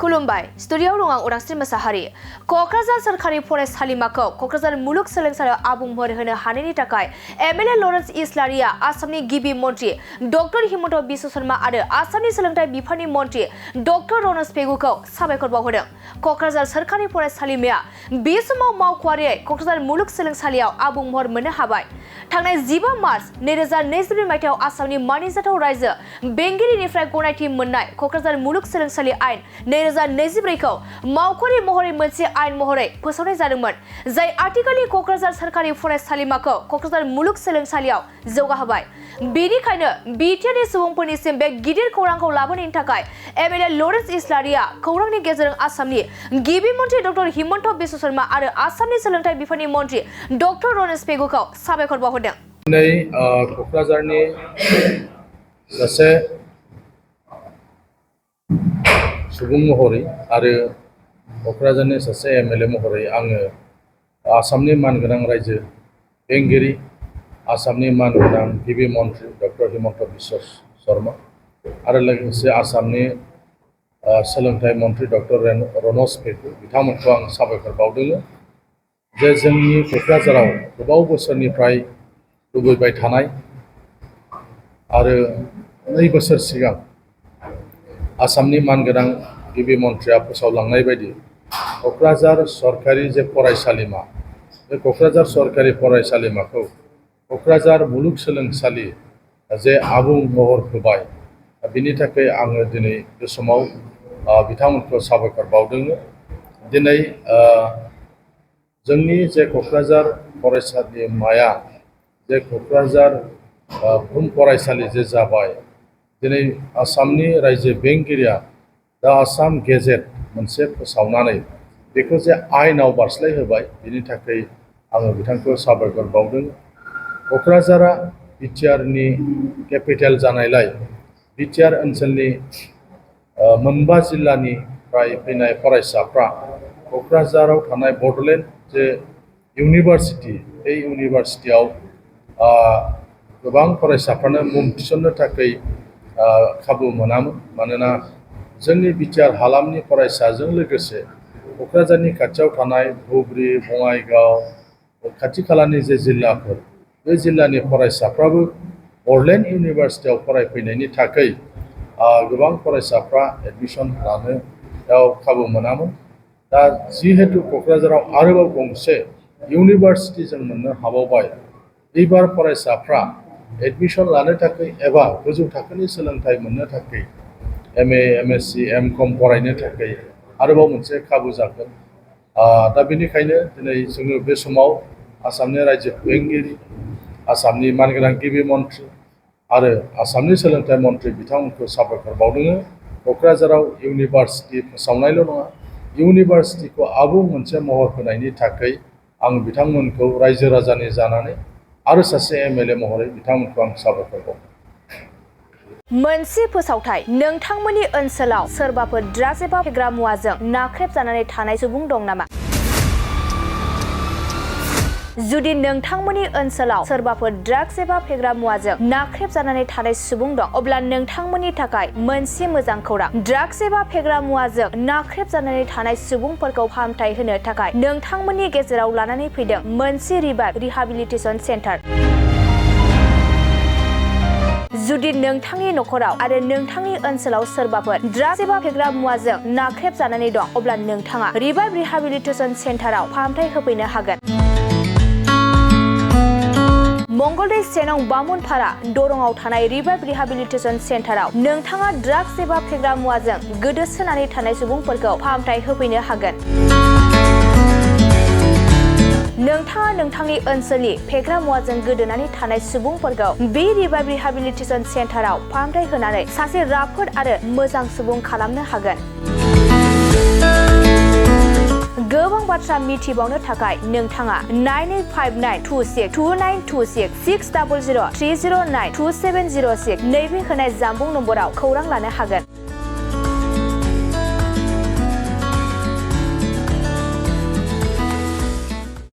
खुलुमबाय स्टुडिय'आव दं आं उदांस्रि मोसाहारि क'क्राझार सोरखारि फरायसालिमाखौ क'क्राझार मुलुगसोलोंसालियाव आबुं महर होनो हानायनि थाखाय एमएलए लरेन्स इस्लारिया आसामनि गिबि मन्त्रि डक्टर हिमन्त बिश्व शर्मा आरो आसामनि सोलोंथाइ बिफाननि मन्त्रि डक्टर रनज पेगुखौ साबायखर बावहोदों। क'क्राझार सोरखारि फरायसालिमाया बे समाव मावख'आरियै क'क्राझार मुलुगसोलोंसालियाव आबुं महर मोननो हाबाय। थांनाय 15 मार्च 2022 मायथाइयाव आसामनि मानिजाथाव रायजो बेंगिरिनिफ्राय गनायथि मोननाय क'क्राझार मुलुगसोलोंसालि आयेन 2024 खौ मावख'आरि महरै मोनसे आयेन महरै फोसावनाय जादोंमोन, जाय आथिखालनि क'क्राझार सोरखारि फरायसालिमाखौ क'क्राझार मुलुगसोलोंसालियाव जौगाहोबाय। बेनिखायनो बिटिआरनि सुबुंफोरनिसिम बे गिदिर खौरांखौ लाबोनायनि थाखाय एमएलए लरेन्स इस्लारिया खौरांनि गेजेरजों आसामनि गिबि मन्त्रि डक्टर हिमन्त बिश्व शर्मा आरो आसामनि सोलोंथाइ बिफाननि मन्त्रि डक्टर रनज पेगुखौ साबायखर बावहोदों। दिनै क'क्राझारनि सासे सुबुं महरै आरो क'क्राझारनि सासे एमएलए महरै आङो आसामनि मानगोनां रायजो बेंगिरि आसामनि मानगोनां गिबि मन्त्रि डक्टर हिमन्त बिश्व शर्मा आरो लोगोसे आसामनि सोलोंथाइ मन्त्रि डक्टर रनज पेगु बिथांमोनखौ आं साबायखर बावदों जे जोंनि क'क्राझाराव गोबाव बोसोरनिफ्राय लुबैबाय थानाय आरो 2 बोसोर सिगां आसामनि मानगोनां गिबि मन्थ्रिया फोसावलांनाय बायदि क'क्राझार सरकारि जे फरायसालिमा बे क'क्राझार सरकारि फरायसालिमाखौ क'क्राझार मुलुगसोलोंसालि जे आबुं महर होबाय, बिनि थाखाय आङो दिनै बे समाव बिथांमोनखौ साबायखर बावदों। दिनै जोंनि जे क'क्राझार फरायसालिमाया जे क'क्राझार बुहुम फरायसालि जे जाबाय, दिनै आसामनि रायजो बेंगिरिया दा आसाम गेजेट मोनसे फोसावनानै बेखौ जे आयेनाव बारस्लायहोबाय, बिनि थाखाय आङो बिथांखौ साबायखर बावदों। क'क्राझारा बिटिआरनि केपिटेल जानायलाय बिटिआर ओनसोलनि 5 जिल्लानिफ्राय फैनाय फरायसाफ्रा क'क्राझाराव थानाय बड'लेण्ड जे इउनिभारसिटि, बे इउनिभारसिटियाव गोबां फरायसाफ्रानो मुं थिसननो थाखाय खाबु मोनामोन। मानोना जोंनि बिटिआर हालामनि फरायसाजों लोगोसे क'क्राझारनि खाथियाव थानाय धुबुरी, बङाइगाव खाथि खालानि जे जिल्लाफोर, बे जिल्लानि फरायसाफ्राबो बड'लेण्ड इउनिभारसिटियाव फरायफैनायनि थाखाय गोबां फरायसाफ्रा एडमिसन लानो खाबु मोनामोन। दा जिहेतु क'क्राझाराव आरोबाव गंसे इउनिभारसिटि जों मोननो हाबावबाय, एबार फरायसाफ्रा एडमिसन लानो थाखाय एबा गोजौ थाखोनि सोलोंथाइ मोननो थाखाय एमए, एमएससि, एमकम फरायनो थाखाय आरोबाव मोनसे खाबु जागोन। दा बेनिखायनो दिनै जोङो बे समाव आसामनि रायजो बेंगिरि, आसामनि मानगोनां गिबि मन्त्रि आरो आसामनि सोलोंथाइ मन्त्रि बिथांमोनखौ साबायखर बावदों। क'क्राझाराव इउनिभारसिटि फोसावनायल' नङा, इउनिभारसिटिखौ आबुं मोनसे महर होनायनि थाखाय आं बिथांमोनखौ रायजो राजानि जानानै आरो सासे एमएलए महरै बिथांमोनखौ आं साबायखर बावदों। मोनसे फोसावथाय, नोंथांमोननि ओनसोलाव सोरबाफोर ड्राग्स एबा फेग्रा मुवाजों नाख्रेबजानानै थानाय सुबुं दं नामा? जुदि नोंथांमोननि ओनसोलाव सोरबाफोर ड्राग्स एबा फेग्रा मुवाजों नाख्रेबजानानै थानाय सुबुं दं, अब्ला नोंथांमोननि थाखाय मोनसे मोजां खौरां। ड्राग्स एबा फेग्रा मुवाजों नाख्रेबजानानै थानाय सुबुंफोरखौ फाहामथाय होनो थाखाय नोंथांमोननि गेजेराव लानानै फैदों मोनसे रिहाबिलिटेसन सेन्टार। जुदि नोंथांनि न'खराव आरो नोंथांनि ओनसोलाव सोरबाफोर ड्राग्स एबा फेग्रा मुवाजों नाख्रेबजानानै दं, अब्ला नोंथाङा रिहाबिलिटेसन सेन्टाराव फाहामथाय होफैनो हागोन। मंगलदै 1 नं बामुनपारा दरंआव थानाय रिहाबिलिटेसन सेन्टाराव नोंथाङा ड्राग्स एबा फेग्रा मुवाजों गोदोसोनानै थानाय सुबुंफोरखौ फाहामथाय होफैनो हागोन। नोंथाङा नोंथांनि ओनसोलनि फेग्रा मुवाजों गोदोनानै थानाय सुबुंफोरखौ बे रिहाबिलिटेसन सेन्टाराव फाहामथाय होनानै सासे राफोद आरो मोजां सुबुं खालामनो हागोन। गोबां बाथ्रा मिथिबावनो थाखाय नोंथाङा 9859262926 60030927006 नैबे होनाय जानबुं नम्बराव खौरां लानो हागोन।